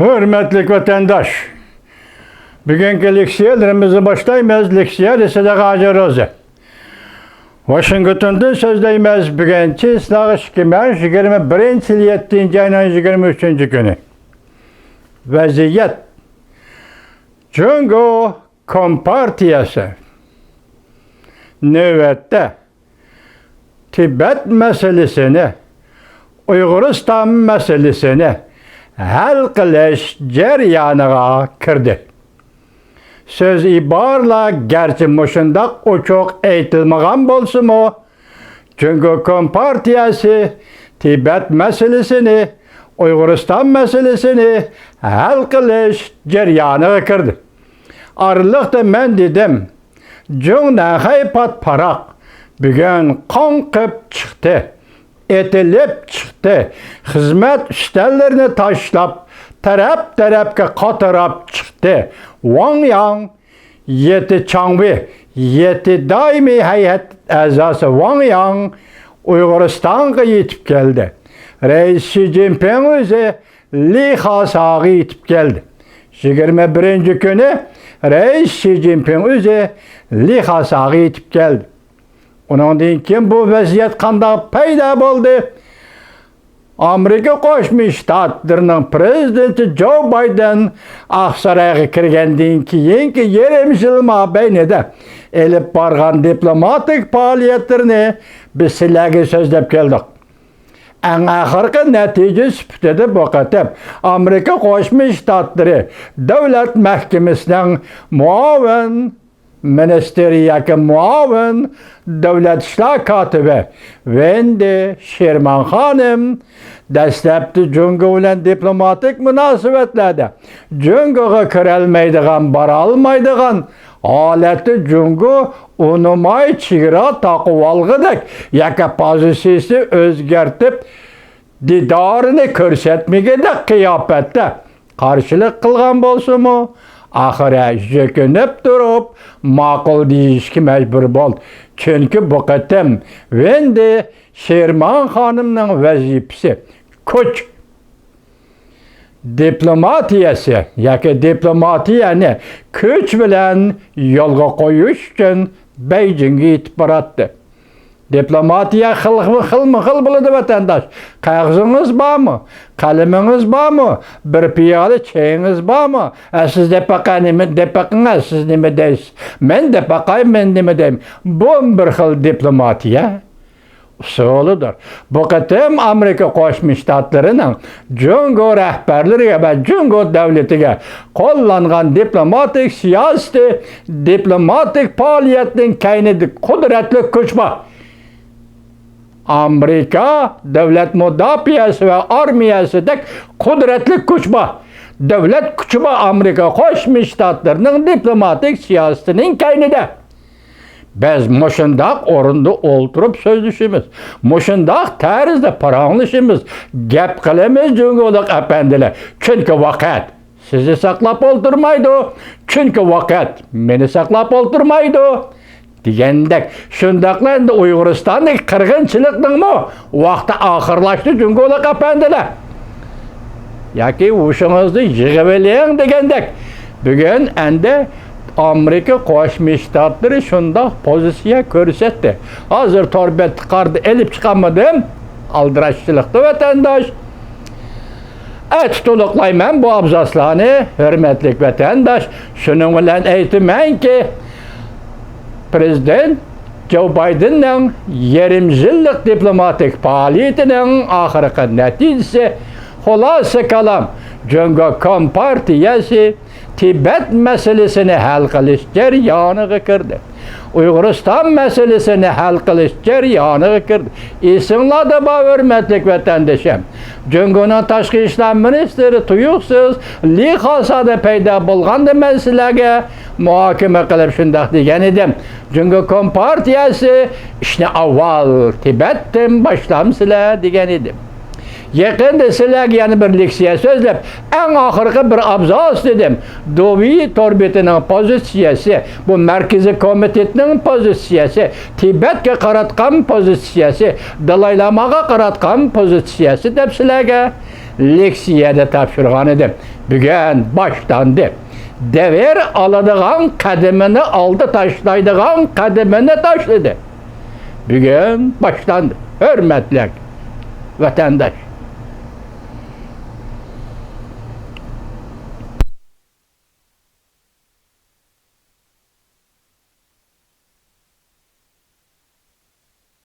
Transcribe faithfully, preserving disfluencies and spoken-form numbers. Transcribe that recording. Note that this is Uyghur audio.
ھۆرمەتلىك ۋەتەنداش، بۈگۈنكى لېكسىيەلىرىمىزنى باشلايمىز. لېكسىيە رىسىدە غاجى روزى. ۋاشىنگتوندىن سۆزلەيمىز. بۈگۈن چېسلاغ ئىككى مىڭ يىگىرمە بىرىنچى يىل يەتتىنچى ئاينىڭ يىگىرمە ئۈچىنچى كۈنى. ۋەزىيەت. جۇڭگو كومپارتىيەسى نۆۋەتتە تىبەت مەسىلىسىنى، ئۇيغۇرىستان مەسىلىسىنى ھەل قىلىش جەريانىغا كىردى. سۆز ئىبارىلەر گەرچە مۇشۇنداق ئوچۇق ئېيتىلمىغان بولسىمۇ، جۇڭگو كومپارتىيەسى تىبەت مەسىلىسىنى، ئۇيغۇرىستان مەسىلىسىنى ھەل قىلىش جەريانىغا كىردى. ئارىلىقتا مەن دېدىم، جۇڭ نەنخەي پات-پاراق بۈگۈن قاڭقىپ چىقتى، ئېتىلىپ چىقتى، خىزمەت ئۈستەللىرىنى تاشلاپ، تەرەپ-تەرەپكە قاتراپ چىقتى. ۋاڭ ياڭ، يېتى چاڭۋې، يېتى دائىمىي ھەيئەت ئەزاسى ۋاڭ ياڭ ئۇيغۇرىستانغا يېتىپ كەلدى. رەئىس شى جىنپىڭ ئۆزى لى خاساغا يېتىپ كەلدى. يىگىرمە بىرىنچى كۈنى رەئىس شى جىنپىڭ ئۆزى لى خاساغا يېتىپ كەلدى. ئۇنىڭدىن كېيىن بۇ ۋەزىيەت قانداق پەيدا بولدى؟ ئامېرىكا قوشما شتاتلىرىنىڭ پىرېزىدېنتى جو بايدېن ئاقسارايغا كىرگەندىن كېيىنكى يېرىم يىل مابەينىدە ئېلىپ بارغان دىپلوماتىك پائالىيەتلىرىنى بىز سىلەرگە سۆزلەپ كەلدۇق. ئەڭ ئاخىرقى نەتىجە سۈپىتىدە بۇ قېتىم ئامېرىكا قوشما شتاتلىرى دۆلەت مەھكىمىسىنىڭ مۇئاۋىن مىنىستىرى ياكى مۇئاۋىن دۆلەت ئىشلار كاتىپى ۋېندى شېرمان خانىم دەسلەپتە جۇڭگو بىلەن دىپلوماتىك مۇناسىۋەتلەردە جۇڭگوغا كىرەلمەيدىغان، بارالمايدىغان ھالەتتە جۇڭگو ئۇنىماي چېگرا تاقىۋالغۇدەك ياكى پوزىتسىيىسىنى ئۆزگەرتىپ، دىدارىنى كۆرسەتمىگۈدەك قىياپەتتە قارشىلىق قىلغان بولسىمۇ، ئاخىرى يېكىنىپ تۇرۇپ ماقۇل دېيىشكە مەجبۇر بولدى. چۈنكى بۇ قېتىم ۋېندى شېرمان خانىمنىڭ ۋەزىپىسى كۈچ. دىپلوماتىيەسى ياكى دىپلوماتىيەنى كۈچ بىلەن يولغا قويۇش ئۈچۈن بېيجىڭگە يېتىپ باراتتى. دىپلوماتىيە خىل، خىلمۇ خىل بولىدۇ، ۋەتەنداش. قەغىزىڭىز بارمۇ؟ قەلىمىڭىز بارمۇ؟ بىر پىيالە چېيىڭىز بارمۇ؟ ئە، سىز دەپ بېقىڭ، نېمە دەپ بېقىڭ، ئە، سىز نېمە دەيسىز؟ مەن دەپ بېقاي، مەن نېمە دەيمەن؟ بۇ بىر خىل دىپلوماتىيە ئۇسۇلىدۇر. بۇ قېتىم ئامېرىكا قوشما شتاتلىرىنىڭ جۇڭگو رەھبەرلىرىگە ۋە جۇڭگو دۆلىتىگە قوللانغان دىپلوماتىك سىياسىتى، دىپلوماتىك پائالىيەتنىڭ كەينىدە قۇدرەتلىك كۈچ بار. ئامېرىكا دۆلەت مۇداپىئەسى ۋە ئارمىيەسىدەك قۇدرەتلىك كۈچ بار. دۆلەت كۈچى بار ئامېرىكا قوشما شتاتلىرىنىڭ دىپلوماتىك سىياسىتىنىڭ كەينىدە. بىز مۇشۇنداق ئورۇندا ئولتۇرۇپ سۆزلىشىمىز، مۇشۇنداق تەرزدە پاراڭلىشىمىز، گەپ قىلىمىز، جۇڭگولۇق ئەپەندىلەر. چۈنكى ۋاقىت سىزنى ساقلاپ ئولتۇرمايدۇ، چۈنكى ۋاقىت مېنى ساقلاپ ئولتۇرمايدۇ، دېگەندەك. شۇنداقلا ئەمدى ئۇيغۇرىستاندىكى قىرغىنچىلىقنىڭمۇ ۋاقتى ئاخىرلاشتى، جۇڭگولۇق ئەپەندىلەر. ياكى ھوشىڭىزنى يىغىۋېلىڭ دېگەندەك. بۈگۈن ئەمدى ئامېرىكا قوشما شتاتلىرى شۇنداق پوزىتسىيە كۆرسەتتى. ھازىر تور بەتتە قارىدى، ئېلىپ چىقالمىدىم. ئالدىراشچىلىقتا، ۋەتەنداش. ئەتە تولۇقلايمەن بۇ ئابزاسلارنى، ھۆرمەتلىك ۋەتەنداش. شۇنىڭ بىلەن ئېيتىمەنكى، پىرېزىدېنت جو بايدېننىڭ يېرىم يىللىق دىپلوماتىك پائالىيىتىنىڭ ئاخىرقى نەتىجىسى، خۇلاسە كالام، جۇڭگو كومپارتىيەسى تىبەت مەسىلىسىنى ھەل قىلىش جەريانىغا كىردى. ئۇيغۇرىستان مەسىلىسىنى ھەل قىلىش جەريانىغا كىردى. ئېسىڭلاردا بار، ھۆرمەتلىك ۋەتەندىشىم. جۇڭگونىڭ تاشقى ئىشلار مىنىستىرى تۇيۇقسىز لى خاسادا پەيدا بولغاندا مەن سىلەرگە مۇھاكىمە قىلىپ شۇنداق دېگەن ئىدىم. جۇڭگو كومپارتىيەسى ئىشنى ئاۋۋال تىبەتتىن باشلامسىلەر دېگەن ئىدىم. يېقىندا سىلەرگە يەنە بىر لېكسىيە سۆزلەپ، ئەڭ ئاخىرقى بىر ئابزاس دېدىم. دۇۋى تور بېتىنىڭ پوزىتسىيەسى، بۇ مەركىزىي كومىتېتنىڭ پوزىتسىيەسى، تىبەتكە قاراتقان پوزىتسىيەسى، دالاي لاماغا قاراتقان پوزىتسىيەسى دەپ سىلەرگە لېكسىيەدە تاپشۇرغان ئىدىم. بۈگۈن باشلاندى. دەۋر ئالىدىغان قەدىمىنى ئالدى، تاشلايدىغان قەدىمىنى تاشلىدى. بۈگۈن باشلاندى. ھۆرمەتلىك ۋەتەنداش،